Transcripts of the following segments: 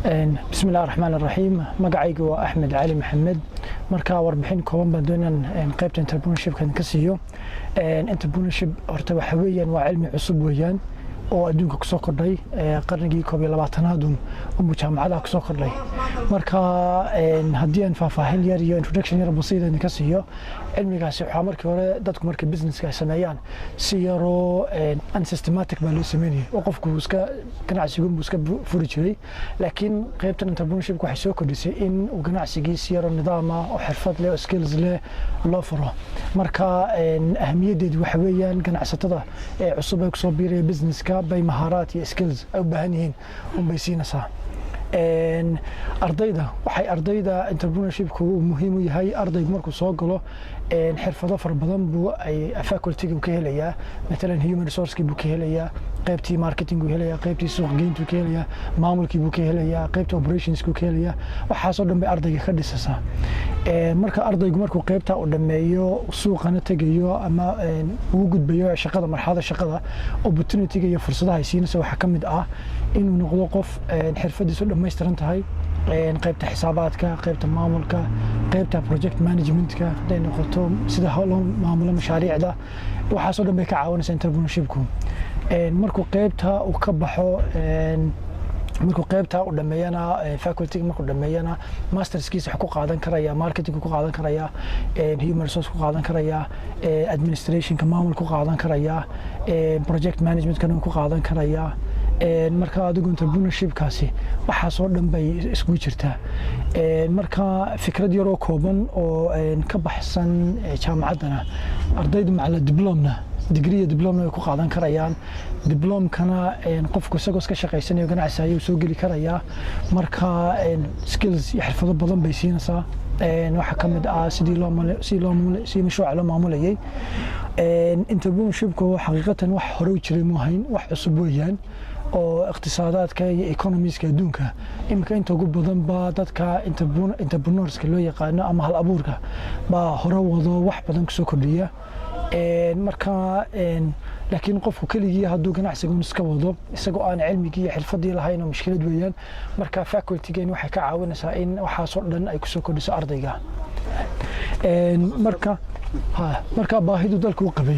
Bismi illahi raxmaan raxiim. Magacayga waa Axmed Cali Maxamed. Marka warbixin kooban baan doonaan qaybta entrepreneurshipkan ka siiyo. Entrepreneurship horta waxa weeyaan waa cilmi cusub weeyaan oo adduunka kusoo kordhay qarnigii 21aad unbuu jaamacadaha kusoo kordhay. Marka haddii aan faahfaahin yar iyo introduction yar basiida idinka siiyo cilmigaasi, waxaa markii hore dadku markay businesska ay sameeyaan si yaroo unsystematic baa loo sameynayay oo qofku iska ganacsigunbuu iska furi jiray. Laakiin qaybtan entrepreneurship waxay soo kordhisay in uu ganacsigii si yaroo nidaama oo xirfad leh oo skills leh loo furo. Marka ahamiyaddeedu waxa weeyaan ganacsatada ee cusub ee kusoo biiraya businesska bay mahaaraad iyo skills ay u baahan yihiin unbay siinaysaa. Ardayda waxay ardayda entrepreneurshipku uu muhiim u yahay, ardaygu markuu soo galo xirfado fara badan buu ay facultyga ka helayaa. Matalan, human resourcekii buu ka helayaa, qaybtii marketing buu helayaa, qaybtii suuqgeyntuu ka helayaa, maamulkii buu ka helayaa, qaybtii operationskuu ka helayaa. Waxaasoo dhan bay ardayga ka dhisaysaa. Marka ardaygu markuu qaybtaa uu dhammeeyo, suuqana tegayo ama uu gudbayo shaqada, marxalada shaqada, opportunityga iyo fursadaha ay siinaysa waxaa ka mid ah inuu noqdo qof xirfadiisu dhammaystiran tahay, qaybta xisaabaadka, qaybta maamulka, qaybta project managementka hadday noqoto, sida loo maamulo mashaariicda. Waxaasoo dhan bay ka caawinaysaa entrepreneurshipku. Markuu qaybta uu ka baxo, markuu qaybta u dhameeyana, facultyga markuu dhameeyana, masterskiisa wax ku qaadan karaya marketing ku qaadan karaya, human resource ku qaadan karaya, administrationka maamul ku qaadan karaya, project managementkana ku qaadan karaya. Marka adigu entrepreneurshipkaasi waxaasoo dhan bay iskugu jirtaa. Marka fikrad yaroo kooban oo ka baxsan jaamacaddana, ardayda macala diplomna, degree iyo diplomna way ku qaadan karayaan. Diplomkana qofku isagoo iska shaqaysanayo ganacsi ayuu soo geli karayaa. Marka skills iyo xirfado badan bay siinaysaa. Waxaa ka mid ah sidii mashruuca loo maamulayay. Entrepreneurshipku xaqiiqatan wax hore u jiray mu hayn, wax cusub weeyaan oo iqtisaadaadka iyo economieska adduunka iminka inta ugu badan baa dadka entrepreneurska loo yaqaano ama hal abuurka baa hore wado, wax badan kusoo kordhiya. Marka laakiin qofku keligii hadduu ganacsigun iska wado isagoo aan cilmigii iyo xirfadii lahayn oo mushkilad weeyaan. Marka facultygen waxay ka caawinaysaa in waxaasoo dhan ay kusoo kordhiso ardayga. Marka marka baahidu dalku u qabay,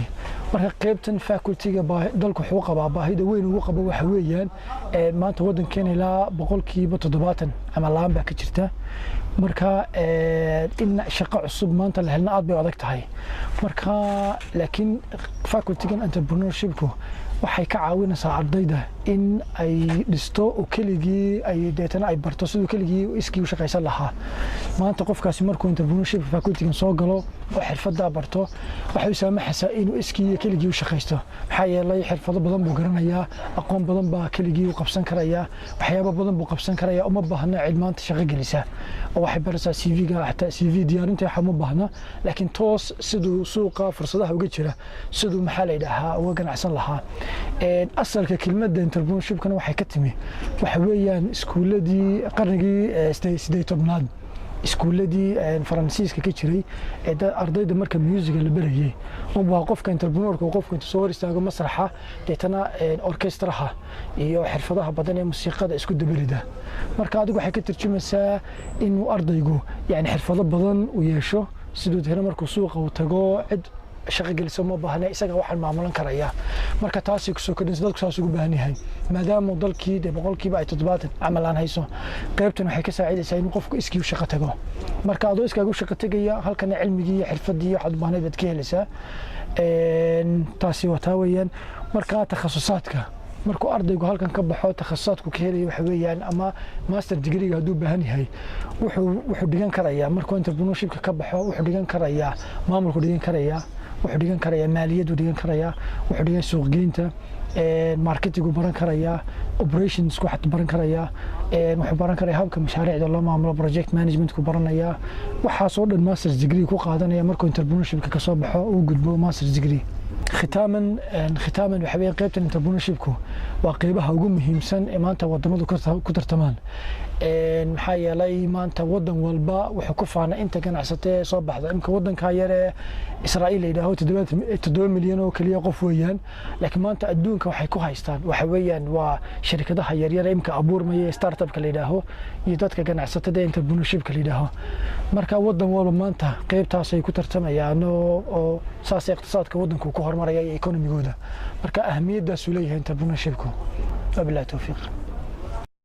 marka qaybtan facultyga dalku wuxuu qabaa, baahida weyn ugu qabo waxa weeyaan maanta waddankeena ilaa 70% camal la'aan baa ka jirta. Marka in shaqo cusub maanta la helna aad bay u adag tahay. Marka laakiin facultygan entrepreneurshipku waxay ka caawinaysaa ardayda in ay dhisto oo keligii ay deetana ay barto siduu keligii iskii u shaqaysan lahaa. Maanta qofkaasi markuu entrepreneurship facultygan soo galo oo xirfadaa barto, waxay u saamaxaysaa inuu iskii iyo keligii u shaqaysto. Maxaa yeelay xirfado badan buu garanayaa, aqoon badan baa keligii u qabsan karayaa, waxyaabo badan buu qabsan karayaa. Uma baahna cid maanta shaqo gelisa oo waxay baraysaa CV-ga, xataa CV diyaarinta waxa uma baahna, laakiin toos siduu suuqa fursadaha uga jira, siduu, maxaa la yidhaahaa, uga ganacsan lahaa. Asalka kelmadda entrepreneurshipkana waxay ka timi waxa weeyaan iskuuladii qarnigii 18aad, iskuuladii Faransiiska ka jiray ee ardayda marka musiga la barayay unbaa qofka entrepreneurka qofku inta soo hor istaago masraxa, deetana orkestraha iyo xirfadaha badan ee musiiqada isku dabarida. Marka adigu waxay ka tarjumaysaa inuu ardaygu yani xirfado badan u yeesho, siduu helo markuu suuqa uu tago cid shaqo gelisa uma baahna, isaga waxaan maamulan karaya. Marka taasay kusoo kordhinaysa, dadku saas ugu baahan yahay, maadaama dalkii dee 70% camal aan hayso. Qaybtan waxay ka saacidaysaa inuu qofku iskii u shaqo tago. Marka adoo iskaaga u shaqo tegaya, halkana cilmigii iyo xirfadii waxaad u baahnayd baad ka helaysaa. Taasi waa taa weeyaan. Marka takhasusaadka markuu ardaygu halkan ka baxo, takhasusaadku ka helaya waxa weeyaan, ama master degreega hadduu baahan yahay, wuxuu dhigan karayaa markuu entrepreneurshipka ka baxo, wuxuu dhigan karayaa maamulku dhigan karayaa, wuxuu dhigan karayaa maaliyaddu dhigan karayaa, wuxuu dhigan suuqgeynta, marketingu baran karayaa, operationsku waxaad baran karayaa, wuxuu baran karayaa habka mashaariicda loo maamulo, project managementku baranayaa. Waxaasoo dhan masters degree ku qaadanaya markuu entrepreneurshipka kasoo baxo, uu gudbo masters degree. Khitaaman, waxa weeye qaybtan entrepreneurshipku waa qeybaha ugu muhiimsan ee maanta wadamadu ku tartamaan. Maxaa yeelay maanta wadan walba wuxuu ku faana inta ganacsatee soo baxda. Imka wadanka yar ee Israa'iil la yidhaaho, 7 milyan oo keliya qof weeyaan, laakiin maanta adduunka waxay ku haystaan waxa weeyaan waa shirkadaha yaryar ee imka abuurmaya ee startupka la yidhaaho iyo dadka ganacsatada ee entrepreneurshipka la yidhaaho. Marka wadan walba maanta qeybtaasay ku tartamayaan oo saas iqtisaadka wadanku ku horumaraya iyo economigooda. Marka ahmiyaddaasuu leeyahay entrepreneurshipku. Wabillahi towfiiq.